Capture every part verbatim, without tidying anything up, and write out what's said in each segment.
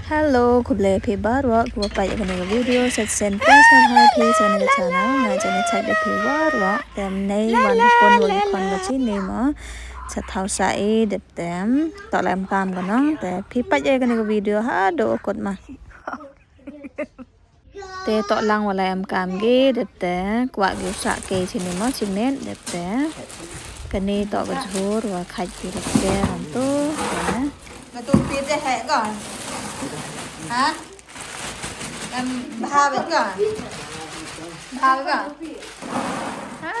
Hello, khublei phi baroh kiba peit ïa kane ka video. Sa shisien thanks na phi sa kane ka channel. Nga jan ïa chat ïa phi baroh. Te mynne wan pun wan khon ka chini mo. Sa thaw sa i dep tem. To la em kam ka nong. Te phi peit ïa kane ka video haduh kut ma. Te to lang wa la em kam ki dep te kwah ki sa ke chini mo chini dep te. Kane to ka jhur wa khaj ki dep te ram tu. Te. Nga tu pi te he ko. Ha? Em bha bet ko. Bha bet ko. Ha.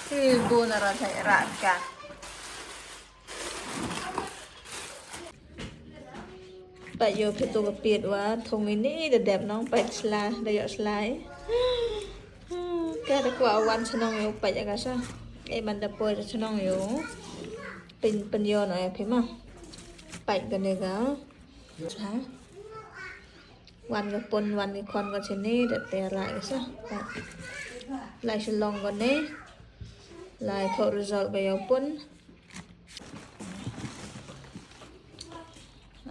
Ti bu na ra thai ra ka. Peit ïa phi tu ka piet wa thung ini da dep nong peit sla da ïoh slai. Ka da kwah wan chnong ïa peit ïa ka sa. Eh man da poi chnong ïa. Pyn pyn ïa no ïa phi ma. Peit kane ka. Ha. Wan ka pun wan ka khon ka chini da te la ka sa. Lai shalong kane. Lai thoh result ka ïa pun.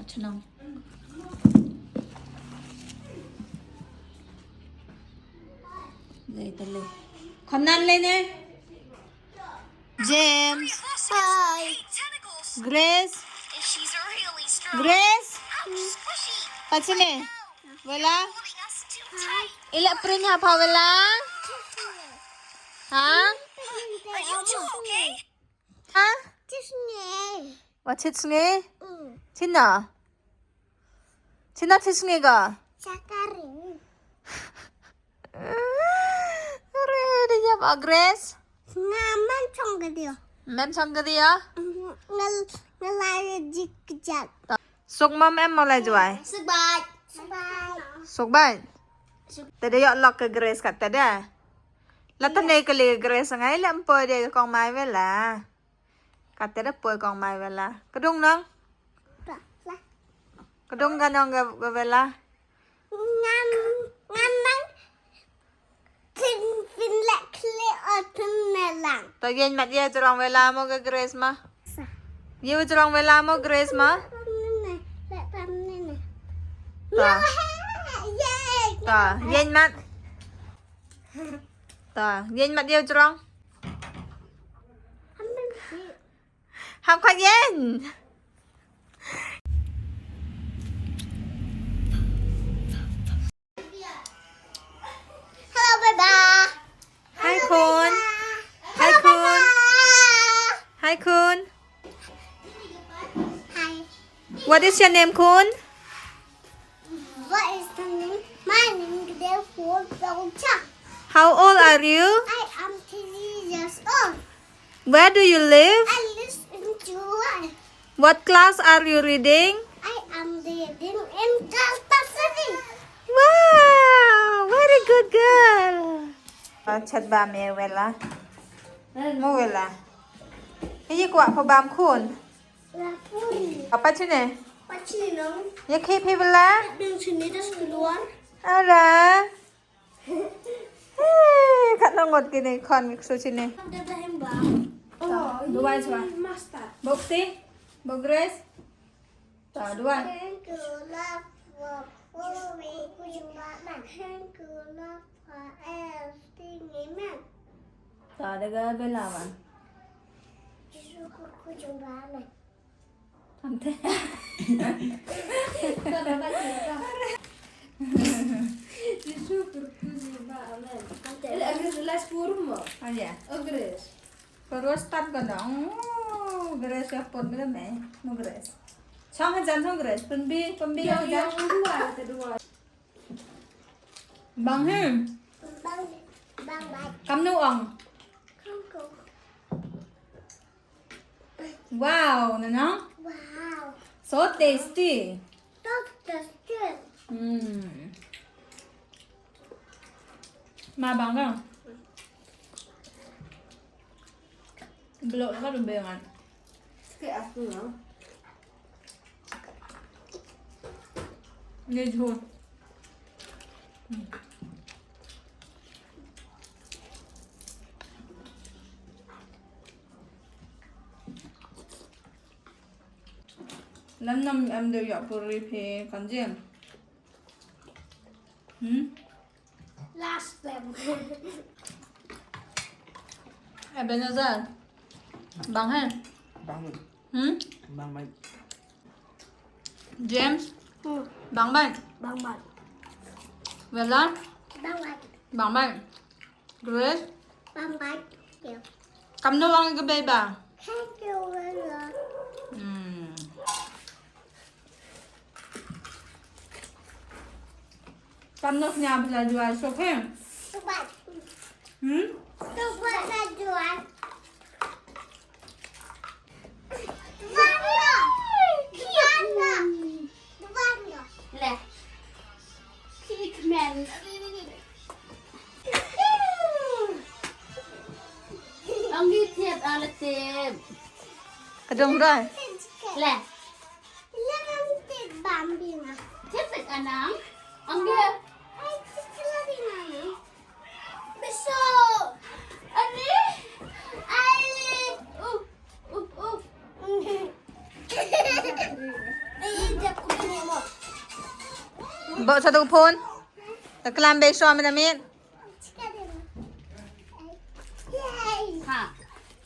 Chnong. Lei ta lei. Khon nan lei ne? James. Hi. Grace. Grace. Pat sini. Vela. Ila print ha pha Vela. Ha? Ha? Wa chit sngi? Mm. China? China chit sngi ka? Sakari. Re, dia ba Grace? Nga men chong ke dia. Men chong ke dia? Mm, ngal, ngalai jik jat. Suk mam em malai juai? Suk bai. Suk bai. Suk bai. Te da ïoh lok ke Grace kat te da. La tane kali Grace ngai la em poi de kong mai Vela. Kate da poi kong mai Vela. Ka dung nong? Ka dung ka nong ka, ka Vela. Ngam, ngam nang. Phin, phin lek kle o tun ne lang. To yen mat ye jrong Vela mo ka Grace ma. Sa. Ye jrong Vela mo Grace ma. Pam ne ne, lek pam ne ne. To. Ye. To, yen mat. To, yen mat ye jrong. Ham kwah yen. Hello, Baba. Hi, Khun. Hi, Khun. Hi, Khun. Hi. What is your name, Khun? What is the name? My name is Khun Dongcha. How old are you? I am three years old. Where do you live? I live in July. What class are you reading? I am reading in class three. Wow, very good girl. Chat ba me Vela. Mo Vela. Ye kwah pha bam Khun. Apa chine? Apa chine nong? Ye khe phi Vela. Ding chine das keluar. Ara. Kat nongot kini khon ksu chini. Duwai swa. Bok ti. Bok Grace. Ta duwai. Ta daga belawan. Ante. Jisu kurku jiba amen. Ante. Ele agres las kurmo. Aya. Agres. Perus tap gadang. Oh, Grace ya pun bela me. No Grace. Chang hajan chang Grace. Pembi pembi ya hajan. Ya dua te dua. Bang hem. Bang bang bang. Kamnu ong. Kamku. Wow, nanang? Wow. So tasty. So tasty. Hmm. Ma bang bang. Belok lah kan bang. Sikit aku lah. Ni jhur. Hmm. Lam nam em de ya puri phi kan jin. Hmm? Last time. Ebenezer. Bang hai. Bang. Hmm? Bang mai. James. Hmm. Bang mai. Bang mai. Bella. Bang mai. Bang mai. Grace. Bang mai. Yeah. Kam no wang ke beba. Thank you, Bella. Hmm. Kam noh nya bela jual sok he. Subat. Hmm? Subat bela jual. Subat noh. Subat noh. Subat noh. Leh. Kick man. Ang git yat ala tip. Ka dong doi. Leh. Lemon tea bambi na. Cepat anang. Angge. Ai, cepat anang. Besok. Ani. Ai. Uh, uh, uh. Ai, jap, udah ni, Mo. Bawa satu phone. Taklam besok, amin, amin. Ha.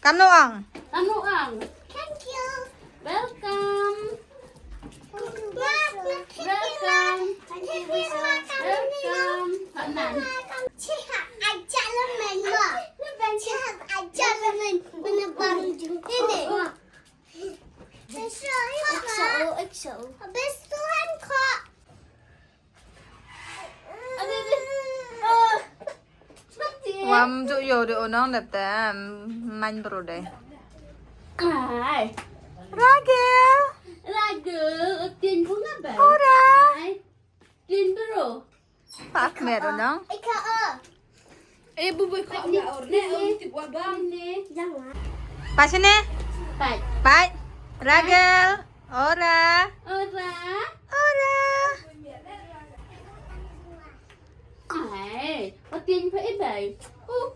Kam nuang. Kam nuang. Thank you. Welcome. Welcome. Welcome. Welcome. Welcome. Welcome. Wam ju yo de onong dep te man bro de. Ai. Ragel. Ragel, tin bunga ba. Ora. Ai. Tin bro. Pak mer onong. Ika. Eh, bu bu ko na or ne, or ti bua bang. Pas sini. Pat. Pat. Ragel. Ora. Ora. Ora. Ai, o tin pa e bai. Uh.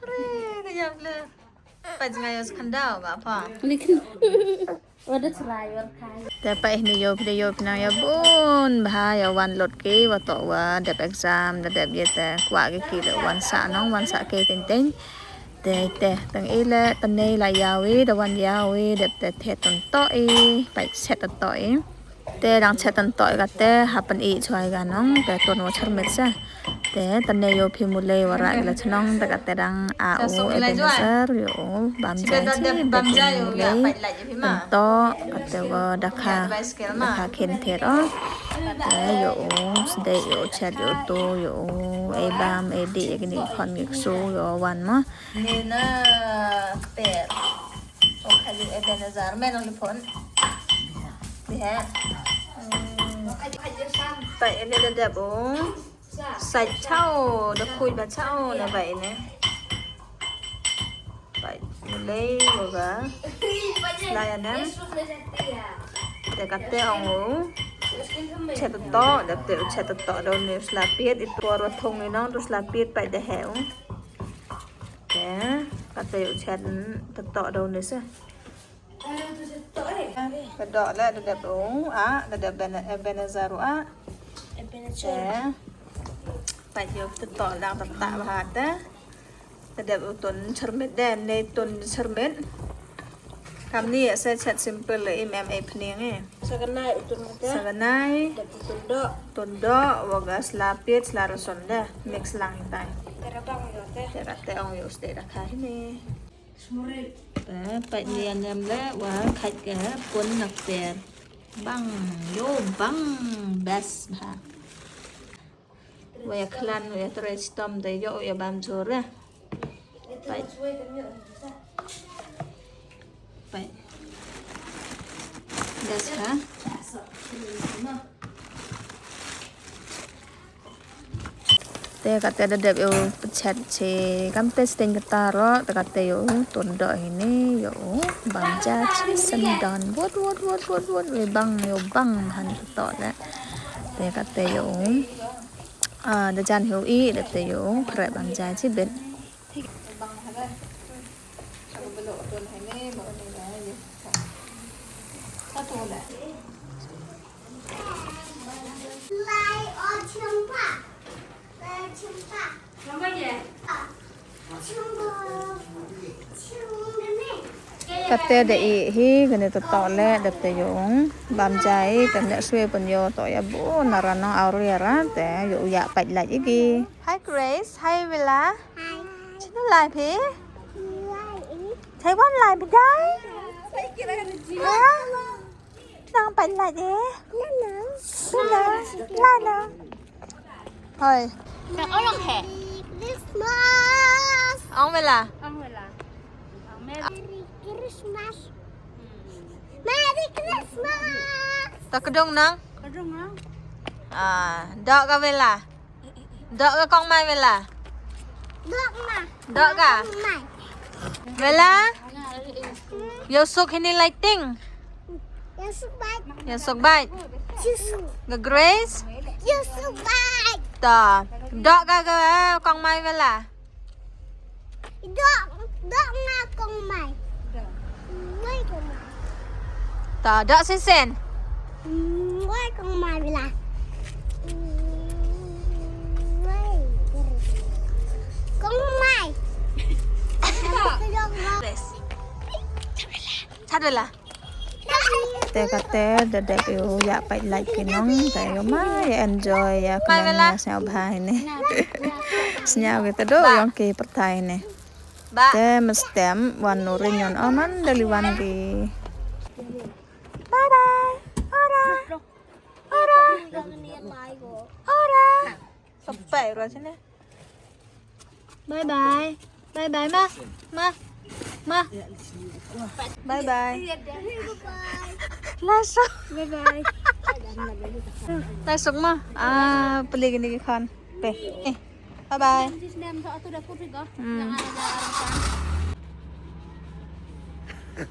Re, ka jam le. Pa jngai os khandau ba pa. Lekin wada chrai yor kai. Te pa eh ni yo pide yo pinang ya bun ba ya wan lot ki wa to wa dep exam da dep ye te kwa ki ki le wan sa nong wan sa ki ting ting. Te te tang ile tang nei la yawi da wan yawi dep te the ton to i pa set to i. Te dang chet tan toh kate ha pyn-i chwa i ga nong te ton wa chyrmit sa. Te tane yo phi mulei wa ra ila chnong te kate dang a u Ebenezer yo u bam jai chi te phi mulei. Tan toh kate wa dakha dakha khen ther o. Te yo u sdei yo chet yo to yo u e bam e di e kini khon ngi ksu yo wan ma. Ni na kper. O kha ju Ebenezer men ong phone. Bihe. Pai ene da dep o. Sai chao da khuid ba chao na pai ene. Pai mulei wa ga. Lai anam. Te kate ong u. Chet to da te chet to da ne sla piet i por wa thong ni nong da sla piet pai da he u. Te kate u chet to to da ne se. Ka dok le da dep u a da dep Ebenezer u a. Te pai yo to to dang ta ta ba ha te. Te dep u tun chyrmit de ne tun chyrmit. Kam ni ase chet simple le im em e pning e. Saganai u tun kate. Saganai. Dep u tun dok. Tun dok wa ga sla piet sla rason de mix lang tai. Te rabang yo te. Te kate ong yo ste da kha hini. Smuril. Te pai ni an em le wa khat ke pun nak per. Bang yo bang best ba. Wa ya khlan wa ya tre stom te yo ya bam jur ya. Pai. Pai. Das ha. Te kate da dep yo pechet che kam te steng kata ro te kate yo tun do hini yo bam ja che sendon wot wot wot wot wot we bang yo bang han to le. Te kate yo Ah, da jan hi u i, da te ïoh khreh bam jai chibit. Kate da i hi kane to to le da te ïoh bam jai te ne swe pun ïoh to ïa bu na ra nong awria ra te ïoh ïa pait lait ïa ki. Hi Grace, hi Villa. Hi. Chino lai phi? Lai. Taiwan lai phi dai? Ha? Nang pait lait eh? Lana. Lana. Lana. Hoi. Ka orang he. Christmas. Ong Villa. Ong Villa. Merry Christmas. Merry Christmas. Ta kdong nang? Kdong nang. Ah, dok ka Villa. Dok ka kong mai Villa. Dok ma. Dok ka? Kong mai. Villa. Ïoh suk hini lighting. Ïoh suk bait. Ïoh suk bait. Ïoh suk. Ga Grace. Ïoh suk bait. Ta. Dok ka ga kong mai Villa. Dok, dok nga kong mai. Mai kong mai. Ta, dok sisen. Mai kong mai Villa. Mai. Kong mai. Yes. Chat Villa. Te kate da dep ïoh ïa pait lait ki nong te ïoh ma ïa enjoy ïa kmen ïa sñiaw bha hini. Sñiaw kita do yong ki pyrthai hini. Te mestem wan nurin yon oman dali wan ki. Bye bye. Ora. Ora. Ora. Sampai ora sini. Bye bye. Bye bye ma. Ma. Ma. Bye bye. Langsung. Bye bye. Langsung ma. Ah, beli gini kan. Pe. Eh. Bye bye. Hmm.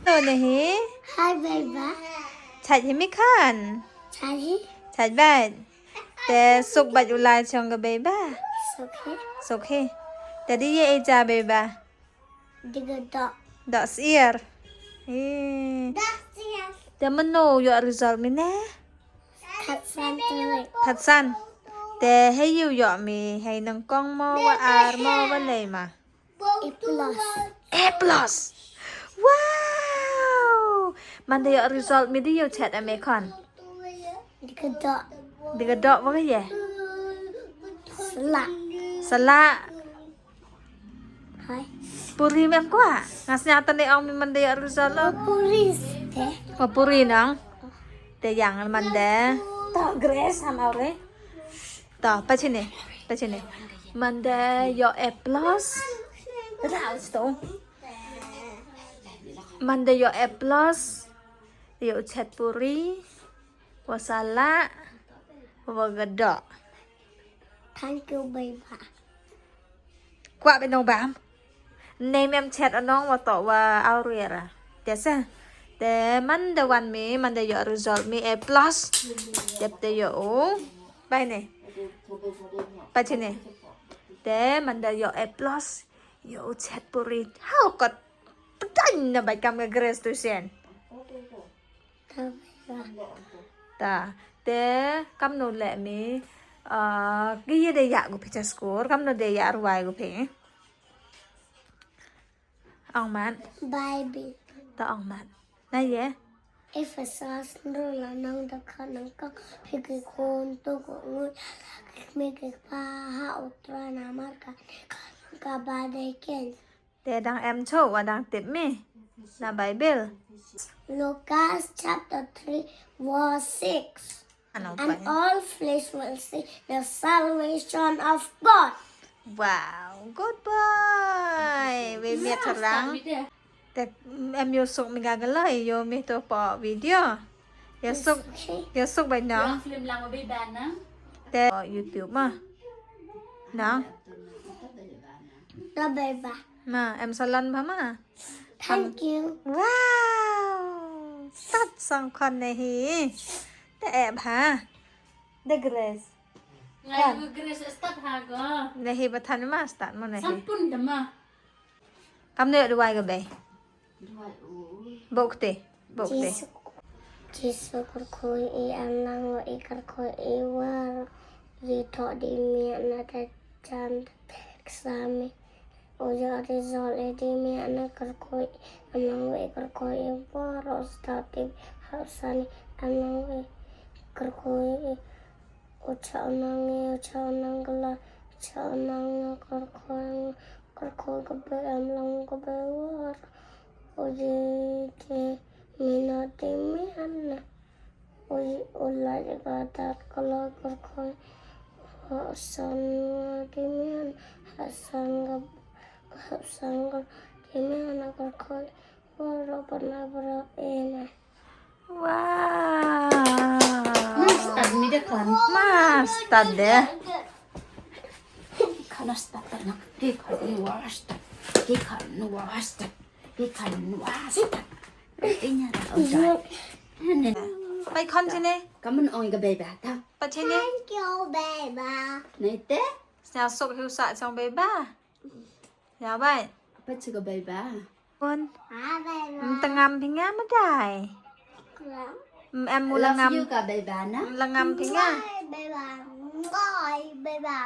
Tuh nih. Hi bye bye. Chat hi mi kan. Chat hi. Chat bye. Te suk bad u lai chong ka bei ba. Suk hi. Suk hi. Te di ye e ja bei ba. Di ka dok. Dok sir. Hi. Dok sir. Te mano yo result mi ne? Khatsan tu. Khatsan. Te hei yu yo mi hei nang kong mo wa ar mo wa lei ma. A plus. A plus. Wow. Manda ïoh result mi di ïoh chet ame kon. Di ka dok. Di ka dok ba ka ye. Sala. Sala. Hai. Puri mem kwa. Ngas nyata ne ong mi manda ïoh result lo. Puri ste. Ko puri nang. Te yang manda. To Grace ham aure. To, pachine, pachine. Manda ïoh A plus. Raus to. Manda ïoh A plus. Ïoh chet puri. Wa sala. Wa gadok. Thank you, bye bye. Kwah bynong bam. Nei mem chet anong wa to wa auriera. Te sa. Te manda wan mi, manda ïoh result mi A plus. Dep te ïoh u. Bai ne. Pachine. Te manda ïoh A plus. Ïoh u chet puri. Hau kot. Pdan na bai kam ka Grace tu sen. Ta. Te kam no le mi. Ah, ki ye de ya gu phi cha skur. Kam no de ya ruai gu phi. Ong mat. Bible. Ta ong mat. Na ye. Ephesos ro la nang da kha nang ka phi ki khon to ko ngut. Mi ki pa ha u Trai namar ka ka ba de ken. Te dang em cho wa dang tip mi. Na Bible. Lucas chapter three verse six. Ano pa. And all flesh will see the salvation of God. Wow, good boy. We meet around. Te em ïoh suk mi ga galai ïoh mi to pa video. Ïoh suk, ïoh suk bai na. Te YouTube ma. Na. Bye bye. Ma, em salan ba ma. Thank you. Wow. Sat sang khon ne hi. Te eh ba. The Grace. Ngai gu Grace start ha go. Nahi ba than ma start mo nahi. Sampun da ma. Kam ne duwai ga bei. Duwai u. Bok te. Bok te. Jisu. Jisu kyrkhu i, alang wa i kyrkhu i war. Yi thok di miak na ta jan ta tek sami. Ujo di zol i di miak na kyrkhu i, alang wa i kyrkhu i war. Os ta ti hapsani, alang wa i kyrkhu i. Ucha nang e, ucha nang kala, ucha nang e, kyrkhu, kyrkhu ka bei, alang ka bei war. Uji te mina te mian. Uji ulai ka tat kala kyrkhu. Hasan te mian, hasan ka, hasan ka te mian kyrkhu. War pana bara ena. Wow. Mas tad mi de klan. Mas tad de. Kana stad na. Ki kan was tad. Ki kan was tad. Ki kan was tad. Inya da udah. Nen. Pai kon sini. Kamu ong ga beba ta. Pai sini. Thank you, beba. Nete? Snya sok hiu sa chong beba. Ya bai. Pai chu ga beba. Bun. Ah, beba. Tengam pinga madai. Em mula ngam. Love you ka beba na. Mula ngam pinga. Beba. Bye, beba.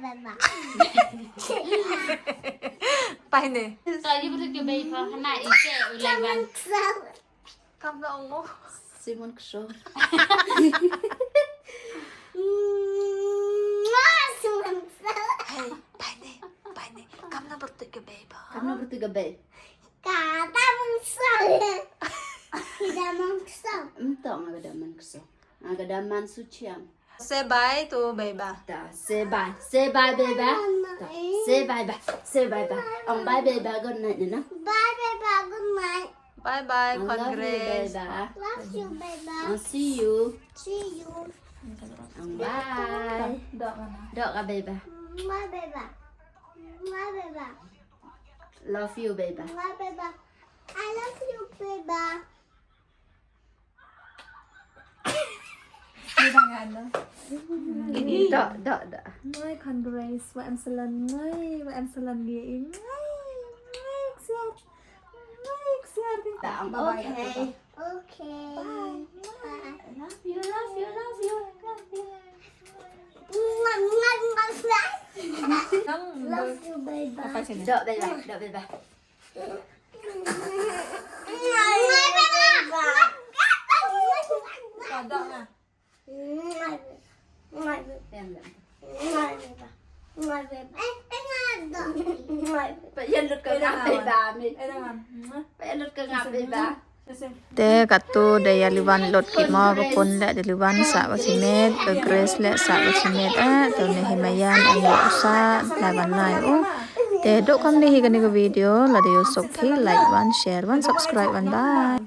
Beba. Pai ne. Tadi betul ke beba. Hana ise ulai ban. Kam na ong mo. Simon Kso. Simon Kso. Hey, pai ne, pai ne. Kam na bertut ke bei ba. Kam na bertut ke bei. Ka da man kso. Ka da man kso. Em to nga ka da man kso. Nga ka da man suchiang. Say bye to beba. Ta, say bye. Say bye, beba. Ta, say bye bye. Say bye bye. Ong bye, beba. Good night, Nana. Bye, beba. Good night. Bye bye, I love you, congrats. Beba. Love you, beba. I'll see you. See you. Ong bye. Dok mana? Dok ka, beba. Bye, beba. Bye, beba. Love you, beba. Bye, beba. I love you, beba. Dok, dok, dok. Ngai, congrats, wa em salon, ngai, wa em salon dia, ngai, ngai, ksiar, ngai, ksiar, bye bye. Okay. Okay. Bye. Bye. Love you, love you, love you, love you. Love you, bye bye. Dok, bye bye, dok, bye bye. Te katto da ïa liwan lut ki mo ka pun da da liwan sa ba simet ka Grace le sa ba simet eh to ne hi mayan ang ba sa la ban lai u. Te dok kam ne hi kane ka video la da ïoh sok phi like wan share wan subscribe wan bye.